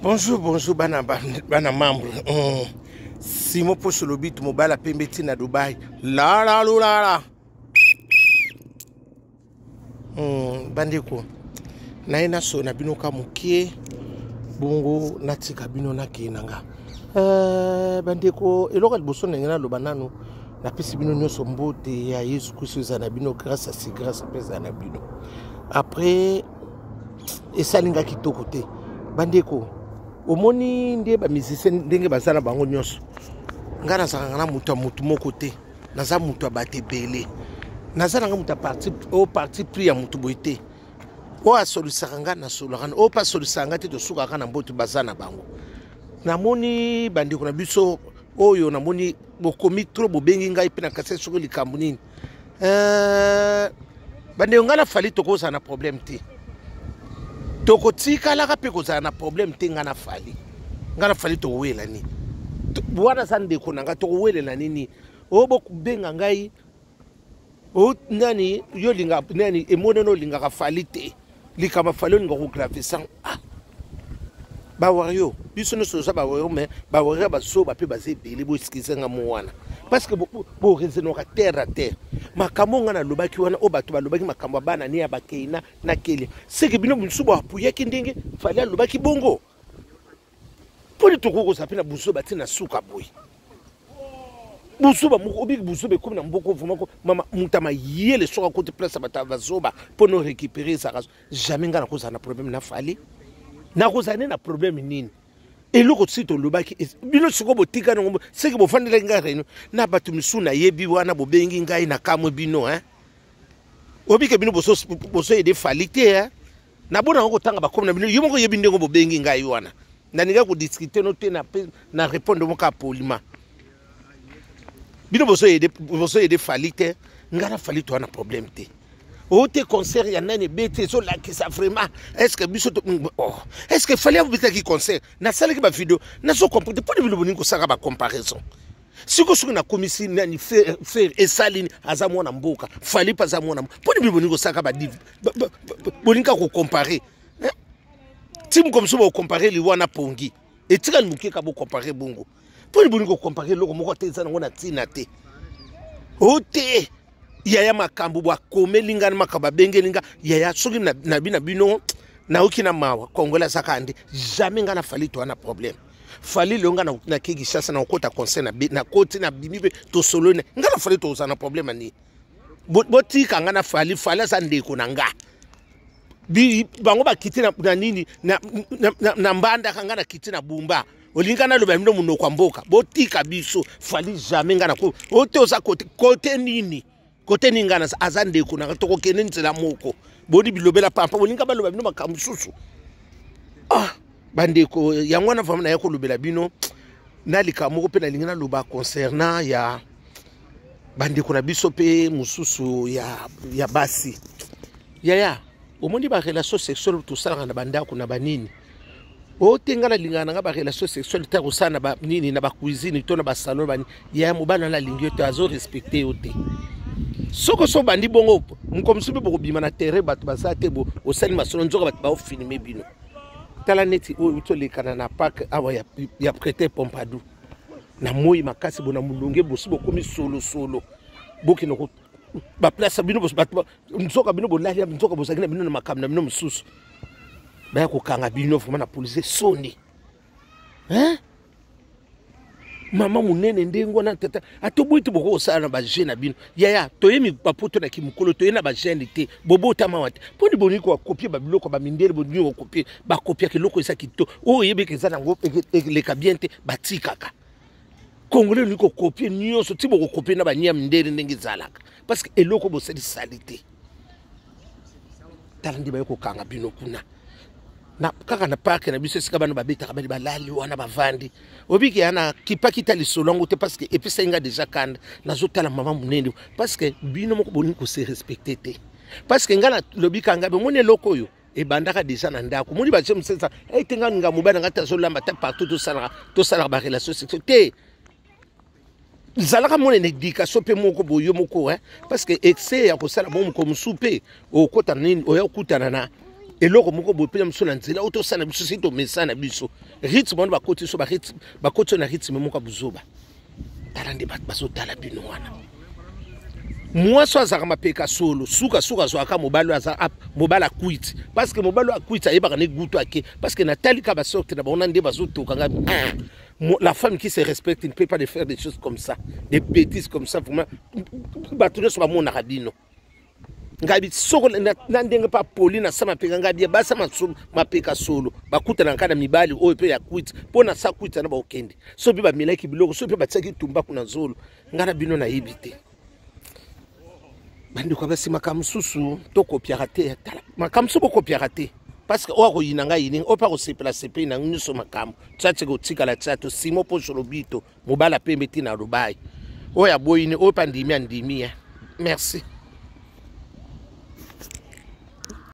Bonjour, bonjour bana bana membre. Simon Pocho Lobito mobala pembe ti na Dubai. La la la la. Bandeko naye naso na bino ka mokie bongo natika bino nakei na nga. Bandeko eloko ya liboso ndenge naloba nanu napesi bino nyonso mbote ya Yesu Kristo eza na bino grâce asi grâce mpe eza na bino. Après esali nga kitoko te bandeko omoni nde bamusicien ndenge baza na bango nyonso nga nazalaka na moto ya motu moko te naza moto ya bato ebele naza nanga moto ya parti o parti pris ya motu boye te oyo asolisaka nga nasolaka oyo mpe asolisaka nga te tosukaka na mboto baza na bango namoni bandeko na biso oyo namoni bokomi trop bobengi ngai mpe na kasi soki likambo nini bandeko ngai na Fally tokozala na problème te tokotikalaka mpe kozala na problème te ngai na Fally ngai na Fally tokowela nini wana aza ndeko na ngai tokowelela nini oyo bokobenga ngai o nani yo linga nani emonani olingaka Fally te likambo Fally olinga kograver sango ah bawario biso nyonso toza bawario mais bawario bazoba mpe baza ebele boexcuser nga mo wana parce que boraisonnaka terre à terre makambo nga nalobaki wana oyo bato balobaki makambo ya bana ne ya bakeina na kelia seke bino mosusu boapuyaki ndenge Fally alobaki bongo mponi tokoki kozala mpe na buzoba ti na suka boye buzoba moko obiki buzoba ekomi na mboka vraiment mama moto amayele soki akoti place ya bato ya bazoba mpo no récupérer ezalaka jamais ngai nakozala na problème na Fally nakozala nde na problème nini eloko si tolobaki bino sikoyo botika nango seke bofandelaki ngai réunion na bato misusu nayebi wana bobengi ngai na kamwe bino hein obike bino bozoaider Fally te hein nabonaka kotanga bakomi na bino yo moko oyebi ndenge bobengi ngai wana nalingai kodiscuter no te na répondre moko ya poliment bino bozoaider Fally te ngai na Fally toza na problème te oyo te concert ya nani ebeti ezolakisa vraiment est ce que biso oh. Est ce que Fally abetaki concert nasalaki bavideo nazocomprendre mpona bino boningi kosalaka bacomparaison sikoyo soki nakomisi nani Ferre esali aza mwana mboka Fally mpe aza mwana mpona bino boningi kosalaka bolingi kaka kocomparer ti moko mosusu bocomparer liwa na pongi etikali moke ka bocomparer bongo mpona bolingi kocomparer eloko moko te eza nango na ntina te o te yaya makambo bakomeli nga na makambo abengeli nga yaya soki na bino nayoki na mawa congolais azaka nde jamais nga na Fally toza na problème Fally lelo nga nake Kinshasa na kokota concert nakoti na bimi mpe tosololi nga na Fally tozala na problème ani botika nga na Fally Fally aza ndeko na nga bango bakiti na nini na mbandaka nga nakiti na bumba olingi naloba bino monoko ya mboka botika biso Fally jamais nga na ote oza kote kote nini kote nini nga aza ndeko nanga tokokende nzela moko boni bilobela pampa bolinga baloba bino makambo mosusu ah bandeko yango wana vraiment naye kolobela bino na likambo moko mpe nalingi naloba concernant ya bandeko na biso mpe mosusu ya basi yaya omoni barelation sexuelle tosalaka na bandako na banini oyo te ngai nalingaka na ngai barelation sexuelle te kosala na banini na bacuisine to na basalon bani yaya mobali wana alingi yo te azorespecter yo te soki so obandi bongo moko mosusu mpe bokobima na terrain bato baza te osali masolo nzoka bato baofilmer bino tala neti oyo tolekana na parc awa ya prêtre Pompidou na moi makasi bona molunge bosi bokomi solosolo bokende baplace bino nzoka bino bolali nzoka bozalaki na bino na makambo na bino mosusu baya kokanga bino vraiment na police soni hein mama monene ndenge wana tata atoboyi te bokoki kosala na baje na bino yaya toyemi bapoto na kimokolo toye na bagene te bobotama wa te mponi bolingi kocopier babiloko bamindele bolingi kocopier bacopiaka eloko eza kitoko oyo oyebeka eza nango eleka bien te batikaka congolais olingi kocopier nyonso ti bokocopier na bania mindele ndenge ezalaka parce que eloko bosalisali te tala nde baye kokanga bino kuna na kaka na parc na biso esika bana babetaka bali balali wana bavandi obiki ya na kipaki ta lisolo yango te parce que epesaki nga déjà kanda nazotala mama monene parce que bino moko bolingi kose respecter te parce que nga nalobi kanga bomoni eloko oyo ebandaka déjà na ndako omoni baje mosusu ete nga nga mobali na nga te azolamba te partout tosalaka barelation sexuelle te ezalaka mona na éducation mpe moko boyo moko parce que excès ya kosala bo moko mosusu mpe okota nini oya okutana na Eloko moko boye mpe biso na nzela oyo tosala biso si tomesana biso rythme wana bakoti biso bakoti na rythme moko ya buzoba. Tala nde bato bazotala bino wana. Mwasi oyo azalaka mapeka solo, sukasuka azwaka mobali oyo aza mobali akwiti, parce que mobali oyo akwiti ayebaka ne gutu ake, parce que natali ka basorte na bango na nde bazotoka ngai. La femme qui se respecte ne peut pas de faire des choses comme ça, des bêtises comme ça. Vraiment, bato nyonso bamonaka bino. Ngai soko na ndenge mpe apoli na sa mapeka, ngai bia basa mapeka solo bakutana kaka na mibali oyo mpe ya kwiti mpo na sa kwiti wana bakokende. So mpe bamelaki biloko, so mpe batiaki tumbaku na zolo, ngai na bino nayebi te. Bandeko basi, makambo mosusu tokopiaka te. Tala makambo mosusu bokopiaka te, parce que oyo akoyina ngai yini, oyo mpe akosepela sepeli na nyonso. Makambo tia tia kotikala tia to simo mpo lobito mobali apembe ntina alobai oyo aboyini, oyo mpe andimi andimi. Merci.